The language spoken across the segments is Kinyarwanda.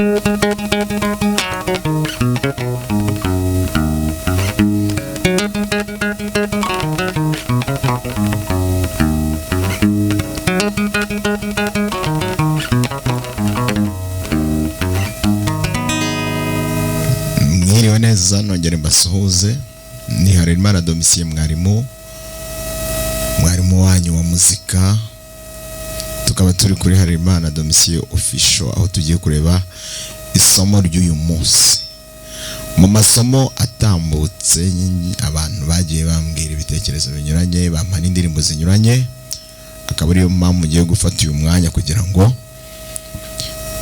Mwiriwe neza, nongere mbasuhuze. Ni Harerimana Domitien, mwarimu wanyu wa muzika. Tukaba turi kuri Harerimana Domitien Official, aho tugiye kureba isomo ry'uyu munsi. Mu masomo atambutse, abantu bagiye bambwira ibitekerezo binyuranye, bampa n'indirimbo zinyuranye, akaba ariyo mpamvu ngiye gufata uyu mwanya kugira ngo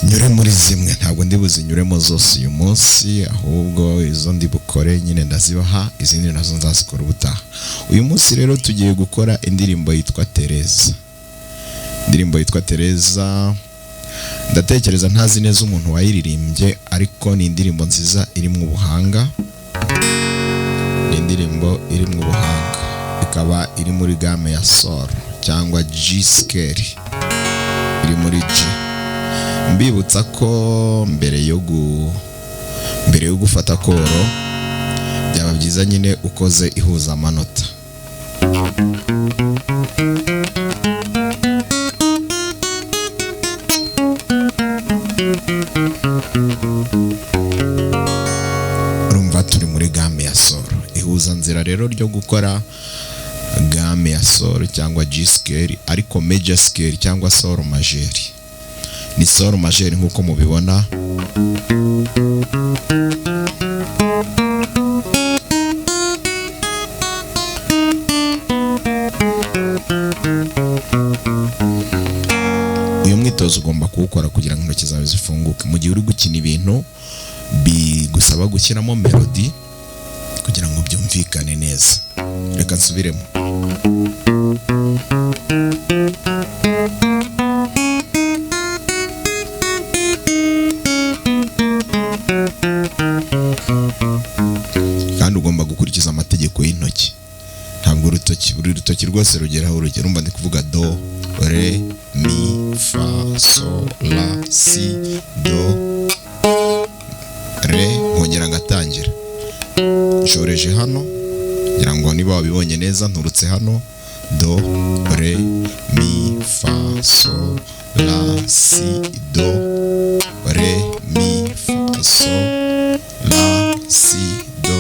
nyure muri zimwe. Ntabwo ndi buzinyuremo zose uyu munsi, ahubwo izo ndi bukore nyine ndazibaha, izindi nazo nzazikora ubutaha. Uyu munsi rero tugiye gukora indirimbo yitwa Tereza. Indirimbo yitwa Tereza, ndatekereza ntazi neza umuntu wayiririmbye, ariko ni indirimbo nziza irimo ubuhanga. Ni indirimbo irimo ubuhanga, ikaba iri muri gamme ya sol cyangwa G scale, iri muri G. Mbibutsa ko mbere yo gufata koro, byaba byiza nyine ukoze ihuzamanota. Urumva turi muri gamme ya sol. Ihuzanzira rero ryo gukora gamme ya sol cyangwa G scale, ariko major scale cyangwa sol majeur, ni sol majeur nk'uko mubibona. Uyu mwitozo ugomba kuwukora kugira ngo intoki zawe zifunguke mu gihe uri gukina ibintu bigusaba gushyiramo melody kugira ngo byumvikane neza. Reka nsubiremo. Kandi ugomba gukurikiza amategeko y'intoki. Ntabwo urutoki, buri rutoki rwose rugeraho urugero. Urumva ndi kuvuga do, re, mi, fa, sol, la, si, do, re, nkongera ngatangira. Nshoreje hano, ngira ngo niba wabibonye neza, nturutse hano: do, re, mi, fa, sol, la, si, do, re, mi, fa, sol, la, si, do,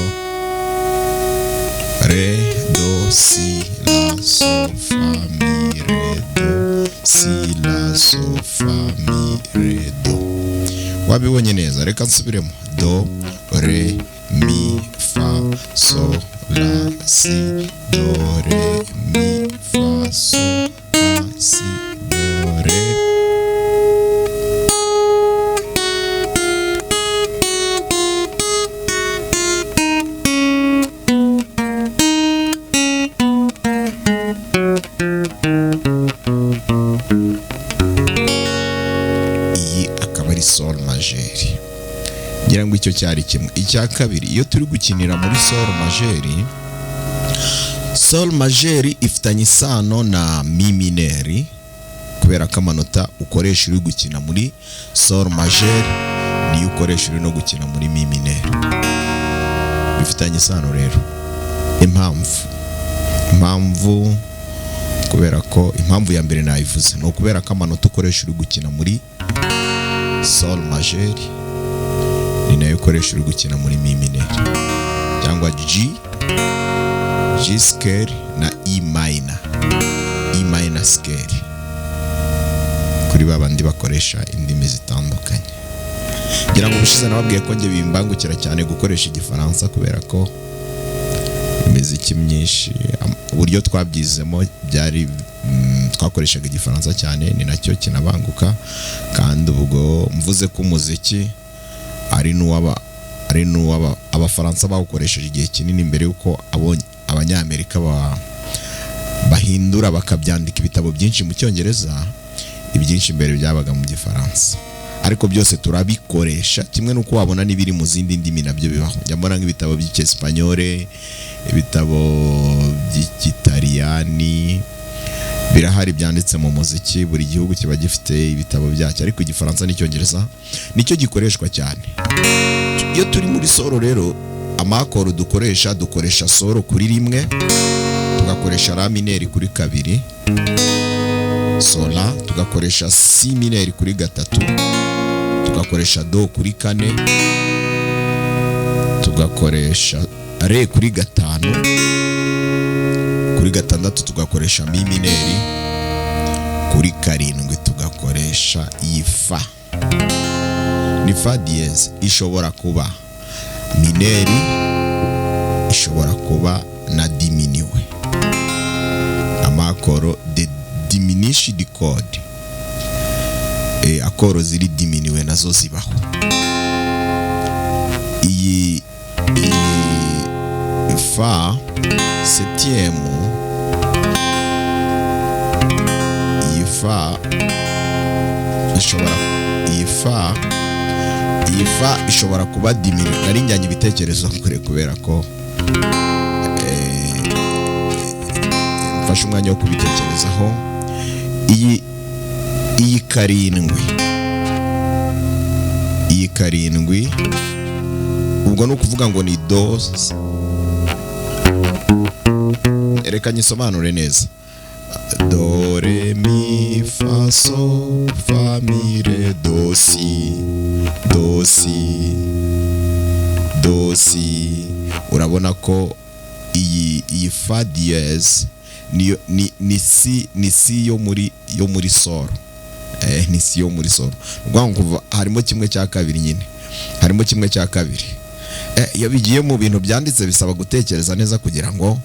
re, do, si, la, sol, fa, mi, re, do, si, la, sol, fa, mi, re, do. Wabibonye neza, reka nsubiremo: do, re, mi, fa, sol, la, si, do, re, mi, fa, sol, la, si, do, re. Iyi akaba ari sol majeur. Ngira ngo icyo cyari kimwe. Icya kabiri, iyo turi gukinira muri sol majeur, sol majeur ifitanye isano na mi mineur, kubera ko amanota ukoresha uri gukina muri sol majeur niyo ukoresha uri no gukina muri mi mineur. Bifitanye isano rero. Impamvu kubera ko impamvu ya mbere nayivuze ni ukubera ko amanota ukoresha uri gukina muri sol majeur ni nayo ukoresha uri gukina muri mi mineur cyangwa G, G scale na E minor, E minor scale, kuri ba bandi bakoresha indimi zitandukanye. Ngira ngo ubushize nababwiye ko njye bimbangukira cyane gukoresha Igifaransa, kubera ko imiziki myinshi, uburyo twabyizemo byari twakoreshaga Igifaransa cyane, ni nacyo kinabanguka. Kandi ubwo mvuze ko umuziki ari n'uwaba ari n'uwaba Abafaransa bawukoresheje igihe kinini mbere y'uko Abanyamerika bahindura bakabyandika ibitabo byinshi mu Cyongereza. Ibyinshi mbere byabaga mu Gifaransa, ariko byose turabikoresha kimwe n'uko wabona n'ibiri mu zindi ndimi nabyo bibaho. Njya mbona nk'ibitabo by'Icyesipanyole, ibitabo by'Ikitaliyani, Birahari byanditse mu muziki, buri gihugu kiba gifite ibitabo byacyo, ariko Igifaransa n'Icyongereza nicyo gikoreshwa cyane. Iyo turi muri sol rero, ama accord dukoresha sol kuri rimwe, tugakoresha la mineur kuri kabiri, sol la, tugakoresha si mineur kuri gatatu, tugakoresha do kuri kane, tugakoresha re kuri gatanu, kuri gatandatu tugakoresha mi mineur, kuri karindwi tugakoresha iyi fa. Ni fa dièse, ishobora kuba mineur, ishobora kuba na diminué. Ama accord de diminished chord, accord ziri diminué nazo zibaho. Iyi fa septième, iyi fa ishobora iyi fa ishobora kuba diminué. Nari njyanye ibitekerezo kure kubera ko mfashe umwanya wo kubitekerezaho. Iyi karindwi, ubwo ni ukuvuga ngo ni do. Reka nyisobanure neza: do, re, mi, fa, sol, fa, mi, re, do, si, do, si, do, si. Urabona ko iyi fa dièse niyo ni si, ni si yo muri sol, ni si yo muri sol. Ni ukuvuga ngo kuva harimo kimwe cya kabiri nyine, harimo kimwe cya kabiri. Iyo bigiye mu bintu byanditse bisaba gutekereza neza kugira ngo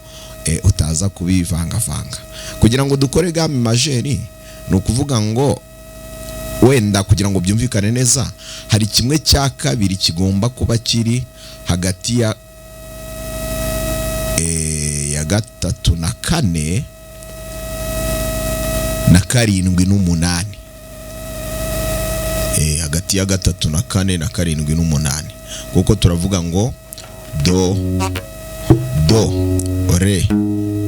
utaza kubivangavanga. Kugira ngo dukore gamme majeure, ni ukuvuga ngo wenda kugira ngo byumvikane neza, hari kimwe cya kabiri kigomba kuba kiri hagati ya gatatu na kane na karindwi n'umunani, hagati ya gatatu na kane na karindwi n'umunani, kuko turavuga ngo do, do, re,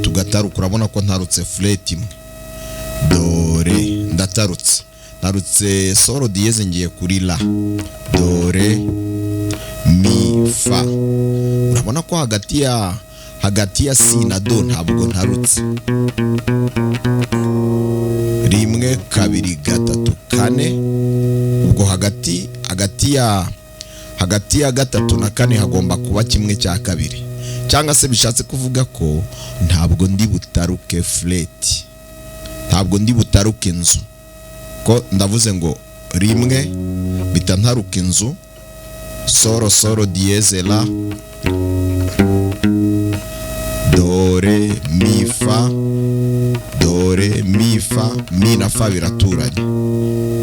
tugataruka. Urabona ko ntarutse frette imwe, do, re, ndatarutse, ntarutse sol dièse, ngiye kuri la, do, re, mi, fa. Urabona ko hagati ya si na do ntabwo ntarutse. Rimwe, kabiri, gatatu, kane. Ubwo hagati ya gatatu na kane hagomba kuba kimwe cya kabiri, cyangwa se bishatse kuvuga ko ntabwo ndi butaruke frette, ntabwo ndi butaruke inzu, ko ndavuze ngo rimwe bita ntaruka inzu, sol, sol dièse, la, do, re, mi, fa, do, re, mi, fa. Mi na fa biraturanye.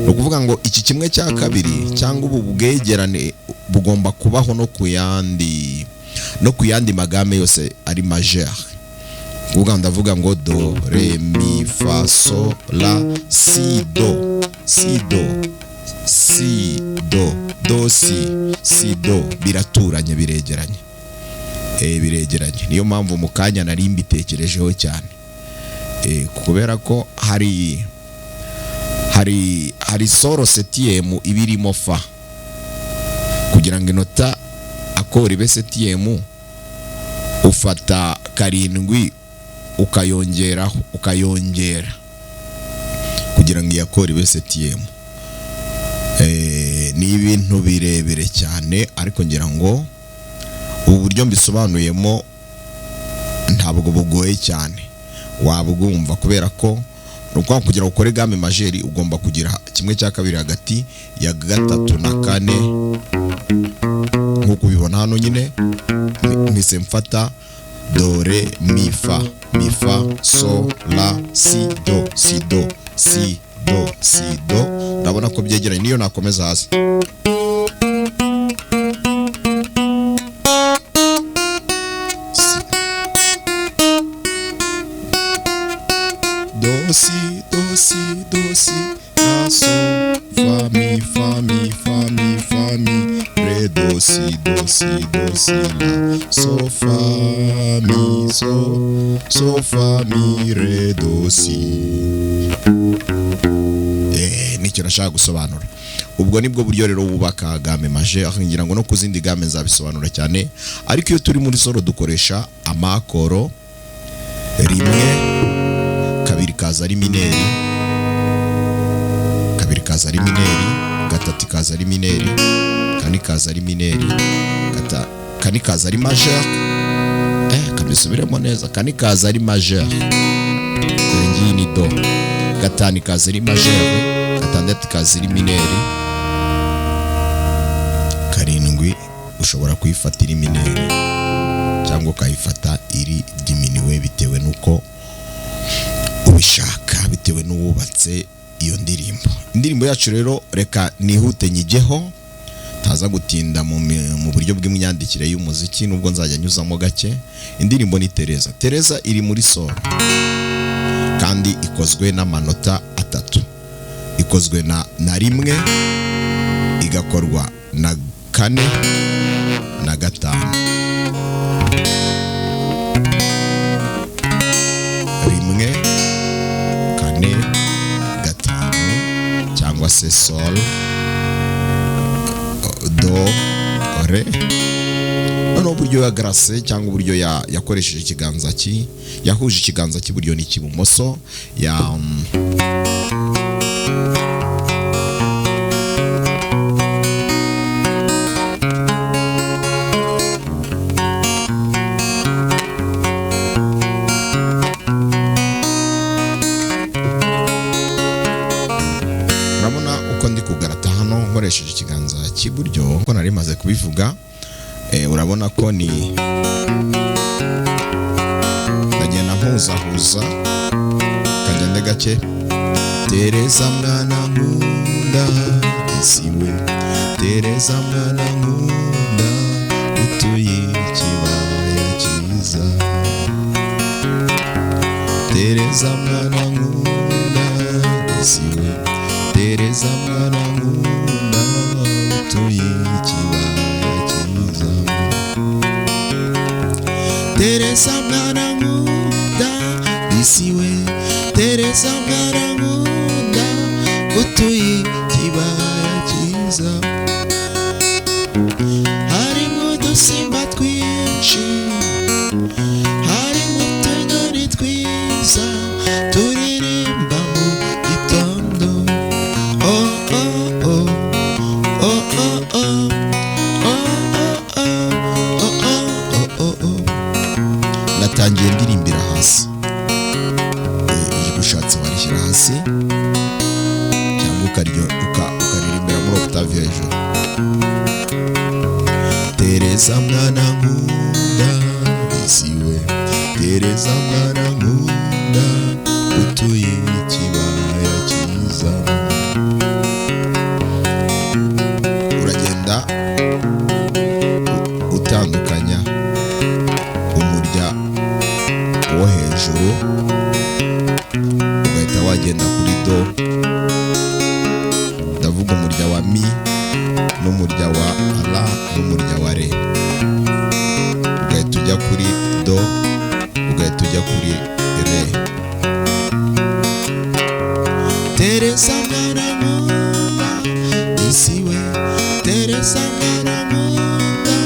Ni ukuvuga ngo iki kimwe cya kabiri cyangwa ubu bwegerane bugomba kubaho no ku yandi ma gamme yose ari majeure. Kuvuga ndavuga ngo do, re, mi, fa, sol, la, si, do, si, do, si, do, do, si, si, do, biraturanye, biregeranye, biregeranye. Niyo mpamvu mu kanya nari mbitekerejeho cyane, kubera ko hari sol septième iba irimo fa. Kugira ngo inota accord ibe septième, ufata karindwi ukayongeraho, ukayongera kugira ngo iyi accord ibe septième. Ni ibintu birebire cyane, ariko ngira ngo ubu buryo mbisobanuyemo ntabwo bugoye cyane, wabwumva, kubera ko ni ukuvuga ngo kugira ngo ukore gamme majeure ugomba kugira kimwe cya kabiri hagati ya gatatu na kane, nk'uko ubibona hano nyine. Mpise mfata do, re, mi, fa, mi, fa, sol, la, si, do, si, do, si, do, si, do. Urabona ko byegeranye. Niyo nakomeza hasi. Si. Do, si, do, si, do, si, la, sol, fa, mi, fa, mi, fa, mi, fa, mi, re. re, do, si, do, si, do, si, la, so, fa, mi, so, so, fa, mi, re, do, si. Nicyo nashaka gusobanura. Ubwo nibwo buryo rero wubaka gamme majeure. Ngira ngo no ku zindi gamme nzabisobanura cyane, ariko iyo turi muri solo dukoresha amakoro 1, 2 kaza ari mineri, 2 kaza ari mineri, 3 kaza ari mineri, 4 kaza ari mineri, 4 kaza ari majeur. Kabisubiremo neza, 4 kaza ari majeur, dore ngiyi ni do, 5 kaza ari majeur, 6 kaza ari mineri, 7 ushobora kuyifata iri mineri cyangwa ukayifata iri diminuwe bitewe nuko ubishaka, bitewe n'uwubatse iyo ndirimbo. Indirimbo yacu rero reka nihute nyigeho, ntaza gutinda mu buryo bw'imyandikire y'umuziki, nubwo nzajya nyuzamo gake. Indirimbo ni Tereza. Tereza iri muri sol kandi ikozwe n'amanota 3. Ikozwe na 1, igakorwa na 4 na 5. 1, 4, 5 cyangwa se sol, do, re. Noneho uburyo ya grace cyangwa uburyo yakoresheje ikiganza ki, yahuje ikiganza cy'iburyo n'icy'ibumoso, ya urabona uko ndi kugarata hano nkoresheje ikiganza cy'iburyo, uko nari maze kubivuga. Urabona ko ni ndagenda mpuzahuza, kagende gake. Tereza mwana nkunda isiwe, Tereza mwana nkunda utuye ikibaya cyiza, Tereza mwana nkunda isiwe, Tereza mwana nkunda utuye ikibaya cyiza, Tereza mwana nkunda isiwe, Tereza mwana nkunda utuye ikibaya cyiza, harimo udusimba twinshi, harimo utunyoni twiza turirimba mu gitondo. Oh oh oh oh oh oh oh oh oh oh oh. Natangiye ndirimbira hasi. Ijwi ushatse warishyira hasi cyangwa ukaririmbira muri octave hejuru. Tereza mwana nkunda isiwe, Tereza mwana nkunda utuye ikibaya cyiza. Uragenda utandukanya umurya wo hejuru, ugahita wagenda kuri do. Ndavuga umurya wa mi n'umurya wa la n'umurya wa re, ugahita ujya kuri do, ugahita ujya kuri re. Tereza mwana nkunda isiwe, Tereza mwana nkunda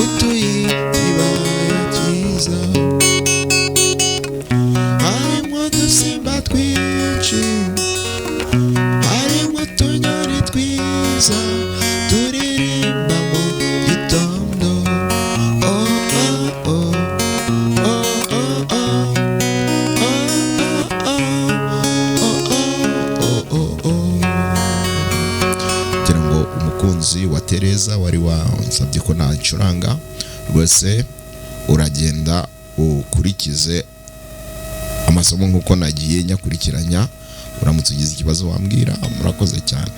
utuye ikibaya cyiza, harimo udusimba twinshi, harimo utunyoni twiza turirimba mu gitondo. Oh oh oh oh oh oh oh oh oh oh. Kugira ngo umukunzi wa Tereza wari wansabye ko nacuranga rwose, uragenda ukurikize amasomo nk'uko nagiye nyakurikiranya. Uramutse ugize ikibazo wambwira. Murakoze cyane.